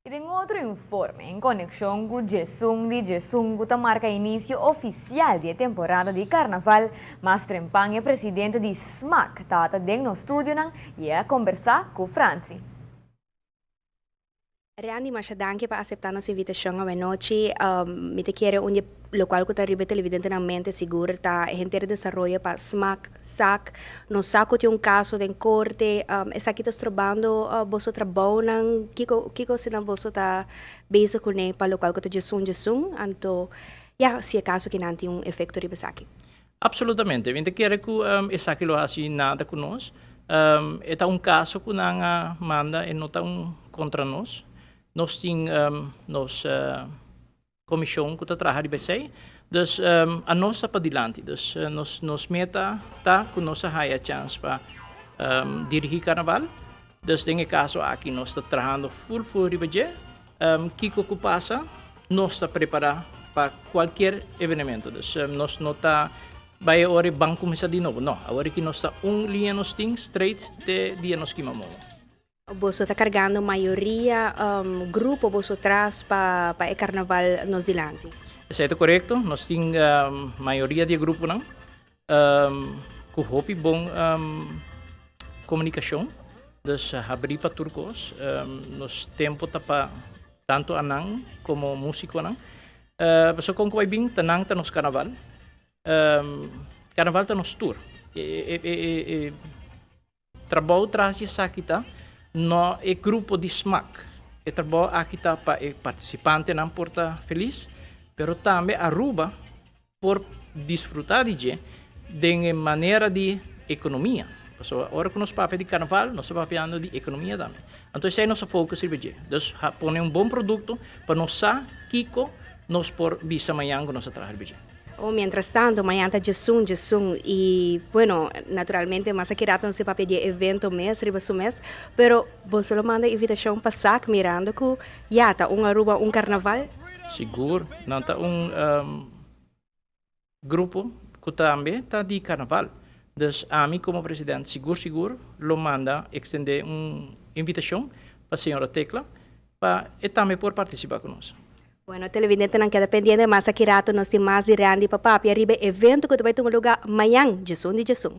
I den otro informe, en konekshon ku 11 di 11 ku ta marka inisio ofisial di e temporada di karnaval, mas trempan e presidente di SMAC tabata den nos studionan i a kombersá ku Franci. Randy, masha danki pa aseptá nos invitashon awe nochi. Mi ta kere un di lokual ku ta riba e televidentenan mente sigur ta henter desaroyo pa SMAC, SAC. Nos sa ku tin un kaso den korte. Esaki ta strobando boso trabounan? Kiko kiko asina boso ta bezig kuné pa lokual ku ta 11 11? Anto ya, si e kaso kinan tin un efekto riba esaki. Absolutamente. Mi ta kere ku esaki lo hasi nada ku nos. E ta un kaso ku nan a manda, e no ta un kontra nos. Nos tin nos komishon ku ta traha riba esei. Dus anos ta padilanti. Dus nos nos meta ta ku nos a haya chans pa dirigí karnaval. Dus den e kaso aki nos ta trahando ful ful riba dje. Kiko ku pasa, nos ta prepará pa kualkier evenemento. Dus nos no ta bai e ora i ban kuminsá di nobo. No, awor aki nos ta un liña nos tin straight te dia nos kima momo. Boso ta kargando mayoria grupo boso tras pa pa e karnaval nos dilanti? Esei ta korekto. Nos tin mayoria di e gruponan ku hopi bon komunikashon. Dus habrí pa tur kos. Nos tempu ta pa tantu anan komo músikonan. Pasobra kon ku bai bin ta nan ta nos karnaval. Karnaval ta nos tur. E trabou tras di esaki ta no e grupo di smak. E trabou aki ta pa e partisipantenan por ta felis, pero tambe Aruba por disfruta di dje den e manera di ekonomia. Pasobra ora ku nos papia di karnaval, nos ta papiando di ekonomia tambe. Anto esei nos a focus riba dje. Dus pone un bon produkto pa nos sa kiko nos por bisa mañan ku nos a traha riba dje. Oh, mientras tanto, mañan ta 11 11 i, bueno, naturalmente mas aki rato nos ta papia di e evento mes riba su mes, pero boso lo manda invitashon pa SAC mirando ku ya ta un Aruba un karnaval? Sigur, nan ta un grupo ku tambe ta di karnaval. Dus ami komo president sigur sigur lo manda ekstendé un invitashon pa señora Tecla pa e tambe por partisipá ku nos. Bueno, televidentenan keda pendiente, mas aki rato nos tin mas di Randy pa papia riba e evento ku ta bai tuma lugá mañan, 11 di 11.